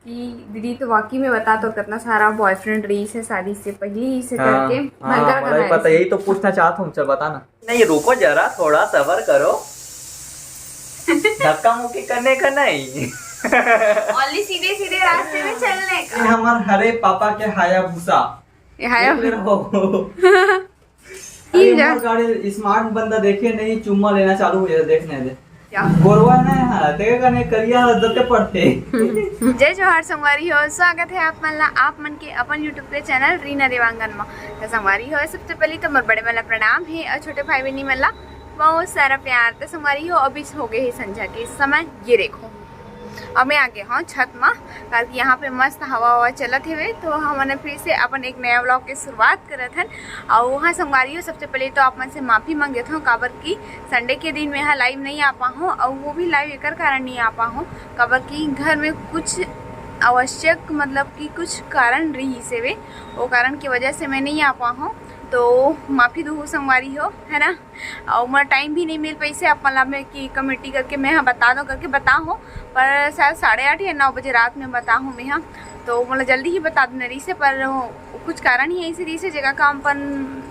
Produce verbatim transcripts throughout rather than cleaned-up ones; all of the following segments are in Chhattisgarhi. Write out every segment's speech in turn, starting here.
कि दीदी तो वाकई में बता तो कितना सारा बॉयफ्रेंड रही से शादी से पहले ही से हाँ, करके हाँ, भयंकर मुझे पता, यही तो पूछना चाहता हूँ। चल बता ना। नहीं, रुको जरा, थोड़ा सबर करो। धक्का मुक्की करने का नहीं। Only सीधे सीधे रास्ते में चलने का। ये हमार हरे पापा के हायाबुसा। ये हाया देख ले रहो। अरे, जा। मोर गाड़ी smart बंदा देखे नहीं, चुम्मा लेना चालू हो जाए, देखने दे। क्या? गोरवा नहीं है, देखेगा नहीं, करिया दत्ते पड़ते। जय जोहार संगवारी हो, स्वागत है आप मन ला, आप मन के अपन YouTube के चैनल रीना देवांगन मा। तो संगवारी हो, सबसे पहले तो मोर बड़े मन ला प्रणाम है और छोटे भाई बहनी मन ला बहुत सारा प्यार। तो संगवारी हो, अभी हो गए है संझा के समय, ये देखो। अब मैं आ गया हूँ छत मा, काबर कि यहाँ पे मस्त हवा हवा चलत हेवे। तो हमन फिर से अपन एक नया vlog के शुरुआत करत हन। और वहाँ संगवारी हो, सबसे पहले तो आप मन से माफ़ी मांग देत हूँ, काबर कि Sunday के दिन मैं यहाँ live नहीं आ पाहूँ, और वो भी live एकर कारण नहीं आ पाहूँ, काबर कि घर में कुछ आवश्यक, मतलब कि कुछ कारण रही से वे, वो कारण की वजह से मैं नहीं आ पाहूँ। तो माफ़ी दूँ संगवारी हो, है ना। और मोला टाइम भी नहीं मिल पाइसे अपन ला मैं कि कमेटी करके मैं यहाँ बता दो करके बता हूँ, पर शायद साढ़े आठ या नौ बजे रात में बता हूँ मैं यहाँ। तो मोला जल्दी ही बता देना रही से, पर कुछ कारण ही ऐसे रही से जगह काम अपन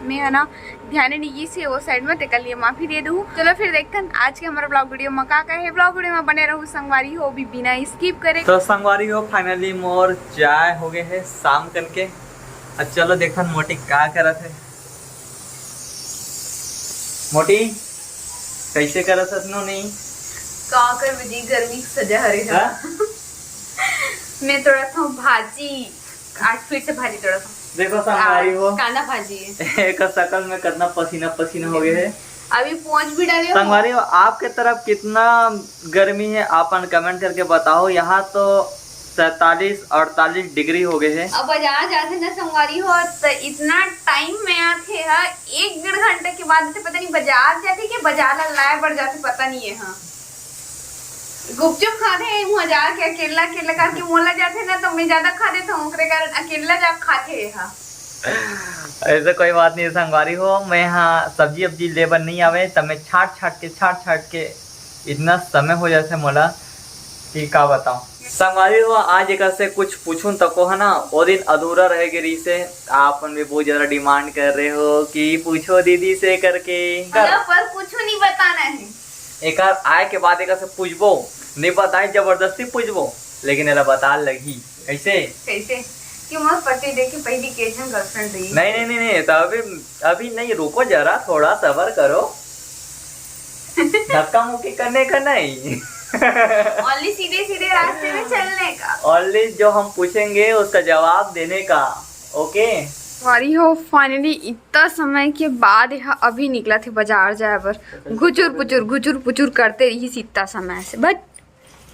में है ना ध्यान नहीं गी से वो साइड में, तेकर लिए माफी दे दूँ। चलो फिर देखते हैं आज के हमारे vlog video में का का है। Vlog video में बने रहू संगवारी हो, भी बिना skip करे। तो संगवारी हो, finally मोर चाय हो गए है शाम करके। अब चलो देखन मोटी का करत है। मोटी, कैसे करत हस नोनी? का करबे जी, गर्मी के सजा हरे हा। हाँ? मैं तोड़त हूँ भाजी, आज फिर से भाजी तोड़त हूँ। देखो संगवारी हो। कांदा भाजी है। एक शकल में कितना पसीना पसीना हो गए है। अभी पहुंच भी डाले हो। संगवारी हो, आपके तरफ कितना गर्मी है, आप मन comment करके बताओ। यहाँ तो सैंतालीस अड़तालीस डिग्री हो गए है। अब बाजार जाथे ना संगवारी हो, तो इतना टाइम में आथे हा, एक डेढ़ घंटा के बाद तो पता नहीं बाजार जाथे कि बाजार ला लाए बर जाथे, पता नहीं है। हाँ, गुपचुप खाथे वहाँ जाके अकेला अकेला करके, मोला जाथे ना तो मैं ज्यादा खा देता हूँ, ओकरे कारण अकेला जा खाथे हा। ऐसे कोई बात नहीं संगवारी हो, मैं यहाँ सब्जी अब्जी ले बर नहीं आवे, तब मैं छाट छाट के छाट छाट के इतना समय हो जाथे मोला कि का बताऊं। संगवारी हो, आज एकर से कुछ पूछूं तको है ना, वो दिन अधूरा रह गे रहिसे। आप मन भी बहुत ज्यादा demand कर रहे हो कि पूछो दीदी से करके। हाँ, पर कुछ नहीं बताना है। एकर आए के बाद एकर से पूछबो, नहीं बताए जबरदस्ती पूछबो, लेकिन एला बता लगही। कैसे? कैसे? कि मोर पति देखे पहली के झन girlfriend रही। नहीं, नहीं, नहीं, नहीं, तो अभी, अभी नहीं, रुको जरा, थोड़ा सबर करो। धक्का मुक्की करने का नहीं। Only सीधे सीधे रास्ते में चलने का। Only जो हम पूछेंगे उसका जवाब देने का। OK? संगवारी हो, finally इतना समय के बाद यह अभी निकला थे बाजार जाए बर। घुचुर पुचुर, घुचुर पुचुर करते रही इतना समय से। बट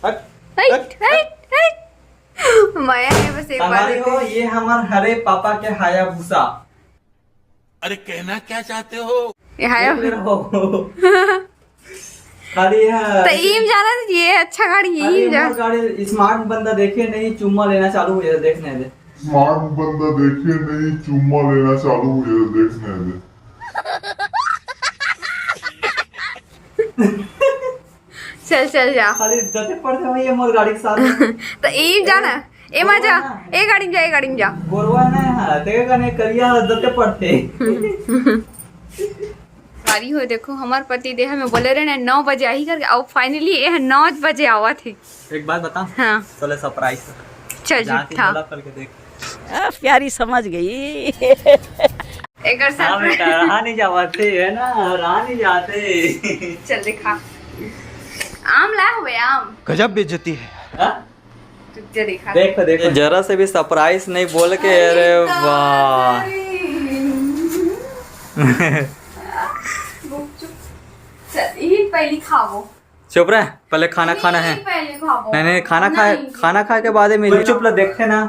हट, हट, हट, हट। हट। मया है बस एक बार संगवारी हो, देते। ये हमार हरे पापा के हायाबुसा। अरे कहना क्या चाहते हो? ये हाया देख ले रहो। खाली है। तो ईम जाना, ये अच्छा गाड़ी, खाली ईम जा। मोर गाड़ी smart बंदा देखे नहीं, चुम्मा लेना चालू हो जाए, देखने दे। Smart बंदा देखे नहीं, चुम्मा लेना चालू हो जाए, देखने दे। चल, चल जा। खाली दते पड़ते हुए ये मोर गाड़ी के साथ। तो ईम जाना। ए मा जा, ए गाड़ी में जा, ए गाड़ी में जा। गोरवा ना है, देखेगा नहीं, करिया दते पड़ते। गाड़ी हो, देखो, हमार पति देह में बोले रहे ना, नौ बजे आही करके, अब finally ये है, नौ बजे आवत है। एक बात बता। हाँ। चले surprise। चल, जाके झूठा। बोला करके देख। आ, प्यारी समझ गई। एकर हाँ surprise। बेटा, रहा नहीं जावत है, है ना, रहा नहीं जाते। चल दिखा। आम लाए हुए, आम। गजब बेइज्जती है। हाँ? तुझे देखा। देखो, देखो। जरा से भी surprise नहीं बोल के, अरे अरे वाह। गुपचुप। चल, यही पहली खावो। चुप रह, पहले खाना खाना है। यही पहले खावो। नहीं, नहीं, खाना खाए, नहीं। खाना खाए के बाद ही मिल। चुप ला, देखते ना।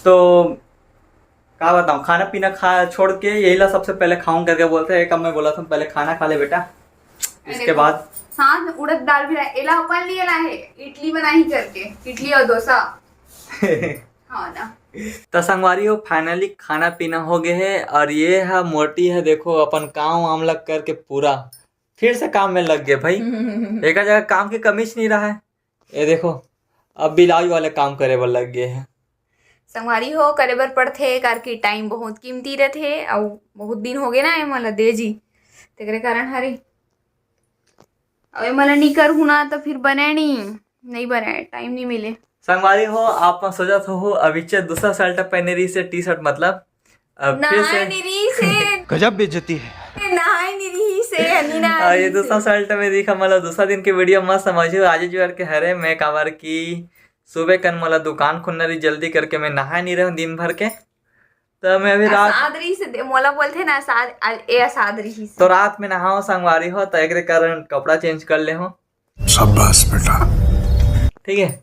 तो का बताऊं, खाना पीना खा छोड़ के यही ला सबसे पहले खाऊं करके बोलते हैं। कब मैं बोला था, पहले खाना खा ले बेटा, अरे इसके देखो, बाद। साथ में उड़द दाल भी रहा, एला अपन लिए ला है, इडली बनाई करके, इडली और डोसा। हाँ ना। तो संगवारी हो, finally खाना पीना हो गए है और ये है मोटी है, देखो अपन काम वाम लग करके पूरा फिर से काम में लग गए भाई। एक जगह काम की कमी नहीं रहा है। ये देखो, अब ब्लाउज वाले काम करे बर लग गए हैं। संगवारी हो, करे बर पड़थे, काबर कि टाइम बहुत कीमती रथे, अउ बहुत दिन हो गए ना एमन ला दे जी, तेकरे कारण हरे। अउ एमन ला नी करहूँ ना, तो फिर बने नी, नहीं बने, टाइम नहीं मिले। संगवारी हो, आप मन सोचत हो, अभिचे दूसरा शर्ट पहने रही से, टी शर्ट मतलब, अब फिर से नहाए नहीं रही से। गजब बेइज्जती है। नहाए नहीं रही से, हनी ना आ, ये रही दूसरा से। शर्ट में दिखा, मतलब दूसरा दिन के वीडियो मत समझो, आज जुआर के हरे मैं, काबर कि सुबह कन मोला दुकान खुलना रही, जल्दी करके मैं नहाए नहीं रहूँ दिन भर के, तो मैं अभी रात असाद रही से दे-, मोला बोलथे ना असाद, आ, ए असाद रही से। तो रात में नहाओ संगवारी हो, तो एकरे कारण कपड़ा चेंज कर ले हो। शाबाश बेटा। ठीक है,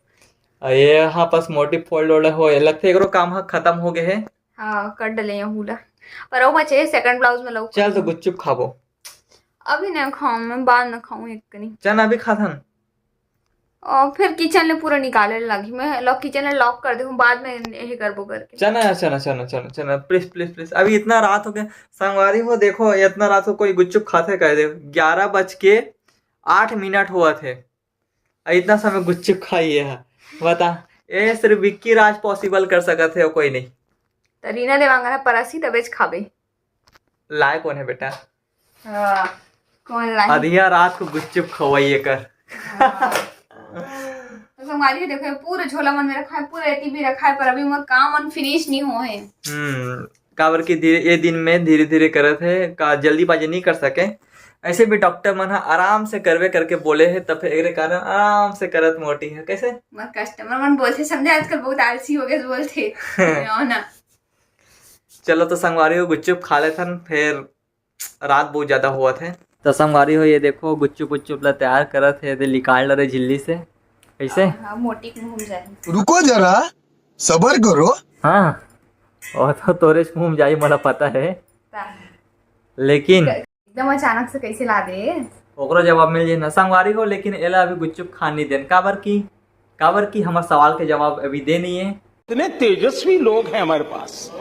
और ये यहाँ पास मोटी फोल्ड ओल्ड हो, ये लगथे एकरो काम ह खत्म हो गए है। हाँ, कर डले यहाँ हूला, पर वो बचे सेकंड ब्लाउज में लौक चल तो गुपचुप खाबो। अभी नहीं खाऊं मैं, बाद में खाऊं एक कनी। चल अभी खाथन। और फिर किचन ले पूरा निकाले लगी मैं, लॉक, किचन ले लॉक कर दे हूँ, बाद में यही करबो करके। चना यार, चना, चना, चना, चना, प्लीज, प्लीज, प्लीज। अभी इतना रात हो गया संगवारी हो, देखो इतना रात को कोई गुपचुप खाथे कह दे, ग्यारह बज के आठ मिनट हुआ थे, और इतना समय गुपचुप खाइए है, बता। ये सिर्फ विक्की राज पॉसिबल कर सकत है, कोई नहीं। तो रीना देवांगना परसी तबेच खाबे। लाए कौन है बेटा? हाँ, कौन लाए? अधिया रात को गुपचुप खवाइए कर। हाँ। तो संगवारी हो, देखो, पूरे झोला मन में रखा है, पूरे एती भी रखा है, पर अभी मोर काम मन फिनिश नहीं हुए हैं। हम्म, काबर कि धीरे, ये दिन में धीरे-धीरे करत है, का जल्दीबाजी नहीं कर सके। ऐसे भी डॉक्टर मन ह आराम से करबे करके बोले है, तब फिर एकरे कारण आराम से करत मोटी है। कैसे? मोर कस्टमर मन बोलथे, समझे, आजकल बहुत आलसी हो गए बोलथे। हो ना। चलो तो संगवारी हो, गुपचुप खा लेथन, फिर रात बहुत ज्यादा हुआ थे। तो संगवारी हो, ये देखो गुपचुप उच्चुप ला तैयार करत है, दे निकाल डरे झिल्ली से। कैसे? हाँ, मोटी के मुंह में जाही। रुको जरा, सबर करो। हाँ, वो तो तोरे मुंह में जाही, मोला पता है। ता। लेकिन एकदम अचानक से कैसे ला दे? ओकरो जवाब मिल जाए ना संगवारी हो, लेकिन एला अभी गुपचुप खान नहीं देन। काबर की, काबर की हमर सवाल के जवाब अभी दे नहीं है। इतने तेजस्वी लोग हैं हमारे पास।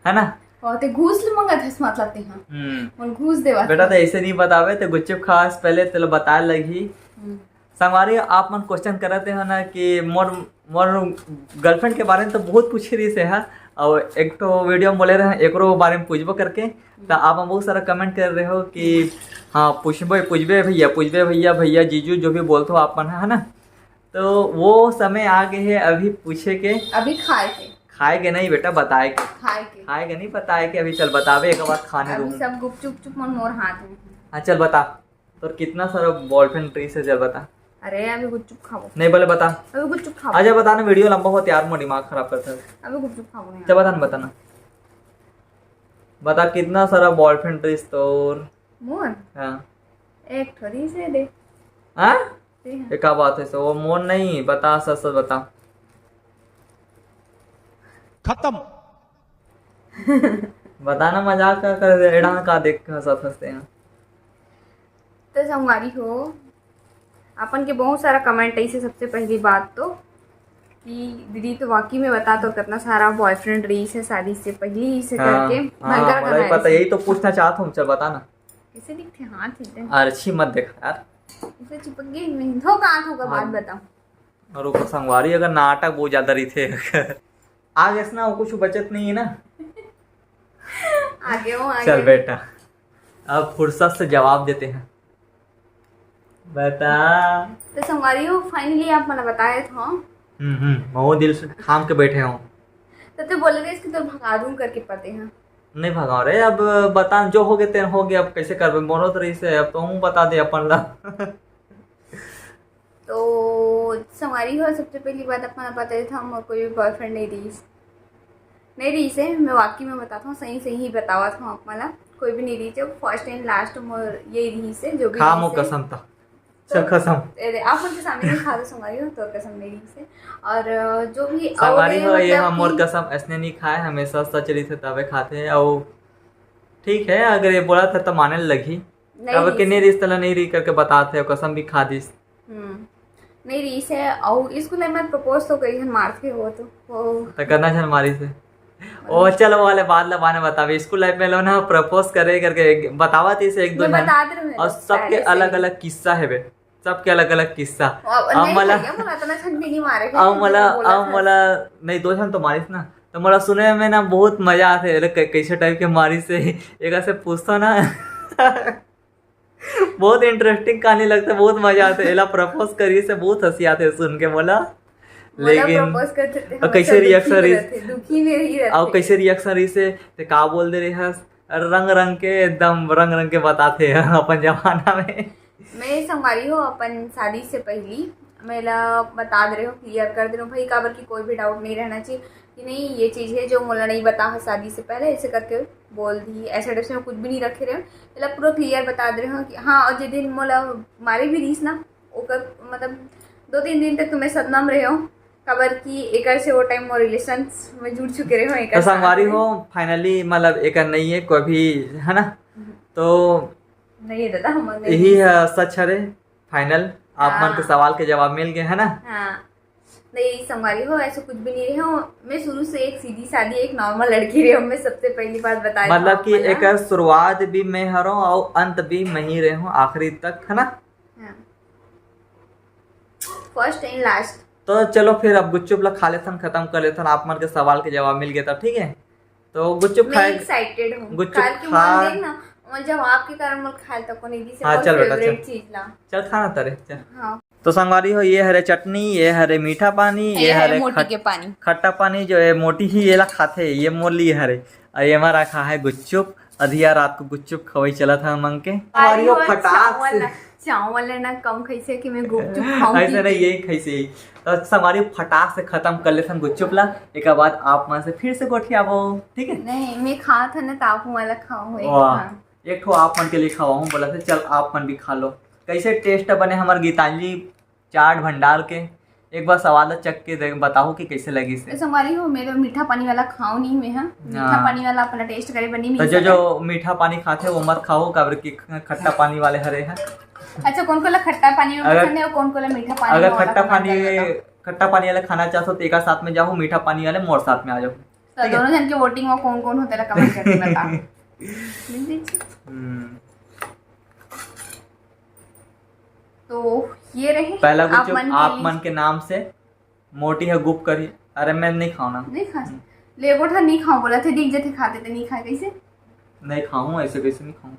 है ना? और ते घूस ले मंगत हस, मतलब ते हाँ। हम्म। और घूस देवा बेटा, ते ऐसे नहीं बतावे, ते गुपचुप खास पहले तेला बताए लगी। हम्म। संगवारी, आप मन क्वेश्चन करत हो ना कि मोर, मोर गर्लफ्रेंड के बारे में तो बहुत पूछ रही से है, और एक तो वीडियो में बोले रहे एकरो बारे में पूछबो करके, तो आप मन बहुत सारा कमेंट कर रहे हो कि हाँ, पूछबे, पूछबे भैया, पूछबे भैया, भैया, जीजू, जो भी बोलते हो आप मन, है ना? तो वो समय आ गए है अभी पूछे के। अभी खाए के। खाए के नहीं बेटा, बताए के। खाए के। खाए के नहीं, बताए के। अभी चल बतावे एक बार खाने अभी रूम। सब गुपचुप चुप मन मोर हाथ में। हाँ, चल बता, तोर कितना सारा बॉयफ्रेंड रही से, चल बता। अरे, अभी गुपचुप खाबो। नहीं बोले बता। अभी गुपचुप खाबो। अच्छा बता ना, वीडियो लंबा होता यार, मोर दिमाग खराब करता है। अभी गुपचुप खाबो ना। चल बता ना, बता ना। बता कितना सारा बॉयफ्रेंड रही तोर। मोर? हाँ। एक ठो रही से दे। हाँ? जी हाँ। ये का बात है? सो वो मोर नहीं, बता, सच सच बता। खत्म। बता ना, मजाक का कर दे, एड़ा का देख के हंसत हंसते हैं। तो संगवारी हो, अपन के बहुत सारा कमेंट ऐसे, सबसे पहली बात तो कि दीदी तो वाकई में बता तो कितना सारा बॉयफ्रेंड रही से शादी से पहली से हाँ, करके हाँ, भयंकर मोला भी पता, यही तो पूछना चाहत हूँ। चल बता ना। कैसे दिखते हाथ एकदम। अर्छी मत देखा यार। इसे चिपक गई मैं। धोखा हाथ होगा, हाँ। बात बताओ। और ओकर संगवारी अगर नाटक बहुत ज्यादा रही थे। आ गए ना, वो कुछ बचत नहीं है ना। आगे हो, आगे। चल बेटा, अब फुर्सत से जवाब देते हैं। बता। तो संगवारी हो, finally आप मन बताए था। हम्म, हम्म, बहुत दिल से थाम के बैठे हो। तो तू बोले रहे कि तो भगा दूं करके पते हैं। नहीं भगाओ रे, अब बता, जो हो गए तेन हो गए, अब कैसे करबे? मोरो तो रही से, अब तो हूँ बता दे अपन ला। तो संगवारी हो, सबसे पहली बात अपना पता था, मोर कोई भी बॉयफ्रेंड नहीं रही, नहीं रही से। मैं वाकई में बताता हूँ, सही सही ही बतावा था अपना, कोई भी नहीं रही से। फर्स्ट एंड लास्ट मोर यही रही से, जो भी खा रही मो से। कसम था। तो चल कसम। ए, दे, आप उनके सामने नहीं खा दो संगवारी हो, तो कसम नहीं रही से। और अ, जो भी संगवारी और हो, ये मतलब हम मोर कि कसम ऐसने नहीं खाए, हमेशा सच रही थे तबे खाते हैं। और ठीक है, अगर ये बोला था तो माने लगी। नहीं अब रही के नहीं से। रिश्ता ला नहीं रही करके बताते हो, कसम भी खा दिस। हम्म। नहीं रही से, और स्कूल में प्रपोज तो कई झन मारथे हो तो, वो तो करना झन मारी से। ओ चल, वो वाले बात ला बाने बतावे। स्कूल लाइफ में लो ना प्रपोज करे करके एक बतावा थी से एक दो मैं झन। बता दे रहे हूँ और सबके पहले से अलग ही। अलग किस्सा है बे। सबके अलग-अलग किस्सा। अब अब नहीं मोला भैया, मोला इतना झन भी नहीं मारे, अब मोला, अब मोला, नहीं, दो झन तो मारिस ना, तो मोला सुने में ना बहुत मजा आथे, अरे कै-, कैसे टाइप के मारिस हे, एक ऐसे पूछता ना। बहुत इंटरेस्टिंग कहानी लगता, बहुत मजा आथे। एला प्रपोज करिस हे, बहुत हंसी आथे सुन के मोला। मोला लेकिन प्रपोज करथे, अब कैसे रिएक्शन रहिस, दुखी में ही रहथे। अब कैसे रिएक्शन रहिस हे, ते का बोल दे रहे हस? रंग रंग के, एकदम रंग रंग के बताथे अपन जमाना में। मैं संगवारी हो, अपन शादी से पहली मैं ला बता दे रहे हो, क्लियर कर दे रहे हो भाई, काबर कि कोई भी डाउट नहीं रहना चाहिए कि नहीं, ये चीज़ है जो मोला नहीं बता है शादी से पहले, ऐसे करके बोल दी, ऐसे टाइप से मैं कुछ भी नहीं रखे रहे हो। मतलब पूरा क्लियर बता दे रहे हो कि हाँ। और जे दिन मोला मारे भी रहीस ना, ओकर मतलब दो तीन दिन तक तो मैं सदमा में रहे हो, काबर कि एकर से वो टाइम मोर रिलेशन में जुड़ चुके रहे हो। तो संगवारी हो, फाइनली मतलब एकर नहीं है कोई भी, है ना? तो नहीं है दादा, हम नहीं यही है। सच हरे फाइनल। आप मन के हाँ। सवाल के जवाब मिल गए, है ना? हाँ। नहीं संगवारी हो, ऐसे कुछ भी नहीं रहे हो। मैं शुरू से एक सीधी सादी, एक नॉर्मल लड़की रहे हो। मैं सबसे पहली बात बता रही हूँ मतलब आप कि मन ला। एकर शुरुआत भी मैं हरो और अंत भी मैं ही रहे हूँ आखिरी तक, है ना? हाँ। First and last. तो चलो फिर अब गुपचुप ला खा लेथन, खत्म कर लेथन। आप मन के सवाल के जवाब मिल गया था, ठीक है? तो गुपचुप मैं खाए, एक्साइटेड हूँ। गुपचुप काल के खा- मन देख ना, और जब आपके कारण मोर खाए तक को नहीं दी से हाँ, बहुत चल बेटा, फेवरेट चल। चीज ला। चल खाना तारे, चल। हाँ। तो संगवारी हो, ये हरे चटनी, ये हरे मीठा पानी, ये ये हरे हरे मोटी खट-, के पानी। खट्टा पानी जो है मोटी ही एला खाथे, ये मोर लिए हरे। और ये हमारा रखा है गुपचुप, अधिया रात को गुपचुप खवई चला था मंग के। अरे संगवारी हो, वो फटाक चावल से। चावल है ना कम खइसे कि मैं गुपचुप खाऊंगी। ऐसे नहीं, यही खइसे ही। तो संगवारी फटाक से खत्म कर लेथन गुपचुप ला, एक बाद आप मन से फिर से गोठियाबो, ठीक है? नहीं, मैं खात हन ना, तो आप वाला खाऊं, एक वाह। खा। एक ठो आप मन के लिए खवाऊं, बोला थे, चल आप मन भी खा लो। कैसे टेस्ट बने हमार गीतांजलि चाट भंडार के, एक बार स्वाद ला चख के देख, बताओ कि कैसे लगिस हे। तो संगवारी हो, मैं तो मीठा पानी वाला खाऊं नहीं मैं, हाँ। मीठा हाँ। पानी वाला अपना टेस्ट करे बनी तो नहीं जो, सकत। जो मीठा पानी खाथे वो मत खाओ, काबर कि खट्टा पानी वाले हरे हैं। अच्छा, कौन कोला खट्टा पानी में अगर, पसंद है और कौन कोला मीठा पानी अगर में वाला खट्टा खाना पानी, ज्यादा बताओ। खट्टा पानी वाला खाना चाहते हो तो एक साथ में जाओ, मीठा पानी वाले मोर साथ में आ जाओ। तो ठीक है। दोनों जन के वोटिंग में कौन कौन होते ला कमेंट करके बताओ। हम्म। तो ये रहे पहला आप गुपचुप मन के आप लिए। मन के नाम से मोटी है गुप करी। अरे मैं नहीं खाऊं ना। नहीं खा हम्म। ले गोठा नहीं खाऊं बोला थे, दिख जथे खाते थे, नहीं खाए कैसे? नहीं खाऊं, ऐसे कैसे नहीं खाऊं?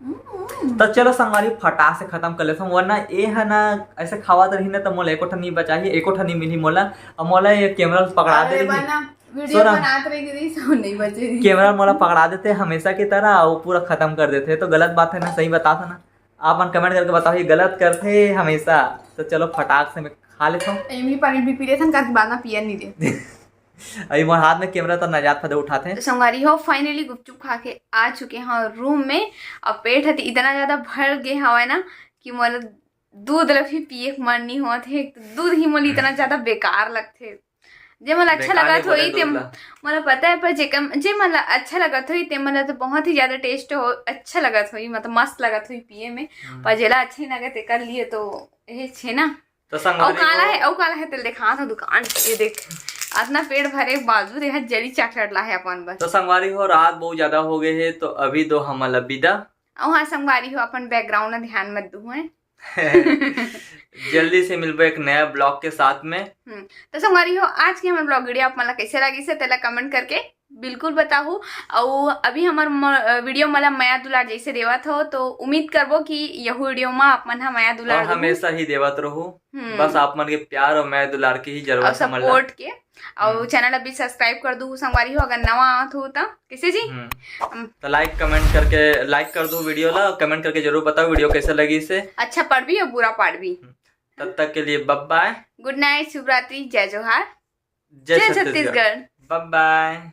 हम्म। तो चलो संगवारी फटाक से खत्म कर लेथन, वरना ए है ना ऐसे खावा तो रही ना तो मोला एको ठा नहीं बचाही, एको ठा नहीं मिली मोला। अब मोला ये कैमरा पकड़ा दे अरे रही। बना, वीडियो सुना। बनात रही दीदी, सब नहीं बचे रही। कैमरा मोला पकड़ा देते हमेशा की तरह, वो पूरा खत्म कर देते। तो गलत बात है ना, सही बता था ना। आप मन कमेंट करके बताओ, ये गलत करथे हमेशा। तो चलो फटाक से मैं खा लेता हूँ। इमली पानी भी पी लेथन, करके बाद में पिया नहीं दे। अभी मोर हाथ में कैमरा तो नजात फदे उठाते हैं। तो संगवारी हो, फाइनली गुपचुप खा के आ चुके हैं रूम में। अब पेट ह इतना ज्यादा भर गए हवा ना कि मोला दूध ल भी पिए के मन नहीं होत है। एक तो दूध ही मोला इतना ज्यादा बेकार लगथे। जे मोला अच्छा बेकार लगत नहीं बोले होई ते दूध ला। मोला पता है, पर जेकर, जे मोला अच्छा लगत होई ते मोला तो बहुत ही ज्यादा टेस्ट हो, अच्छा लगत होई, मतलब मस्त लगत होई पिए में। हम्म। पर जेला अच्छा नहीं लगत तेकर लिए तो ये छे ना। तो संगवारी अउ काला हो। है, अउ काला है, तेल देखा था दुकान। ये देख, इतना पेट भरे के बावजूद ये जली चॉकलेट ला है अपन बस। तो संगवारी हो, रात बहुत ज्यादा हो गए है, तो अभी दो हमन ला विदा। अउ हाँ संगवारी हो, अपन बैकग्राउंड में ध्यान मत दुहुए। जल्दी से मिलबो एक नया ब्लॉग के साथ में। हम्म, तो संगवारी हो, आज के हमर ब्लॉग वीडियो आप मन ला कैसे लगिस हे, तेला कमेंट करके बिल्कुल बताहू। अउ अभी हमर म-, वीडियो मन ला मया दुलार जैसे देवत हो, तो उम्मीद करबो कि यहू वीडियो में आप मन ह मया दुलार और देहू। हमेशा ही देवत रहू। हम्म। बस आप मन के प्यार और मया दुलार की ही जरूरत अउ हमन ला। सपोर्ट के। अउ हम्म। चैनल अभी सब्सक्राइब कर दू संगवारी हो, अगर नवा आवत हो तो। कैसे जी? हम्म। हम तो लाइक कमेंट करके, लाइक कर दू वीडियो ला, कमेंट करके जरूर बताओ वीडियो कैसे लगिस हे। अच्छा पार्ट भी और बुरा पार्ट भी। हम्म। तब तक के लिए बाय बाय। गुड नाइट, शुभ रात्रि, जय जोहार, जय जय छत्तीसगढ़। छत्तीसगढ़। बाय बाय।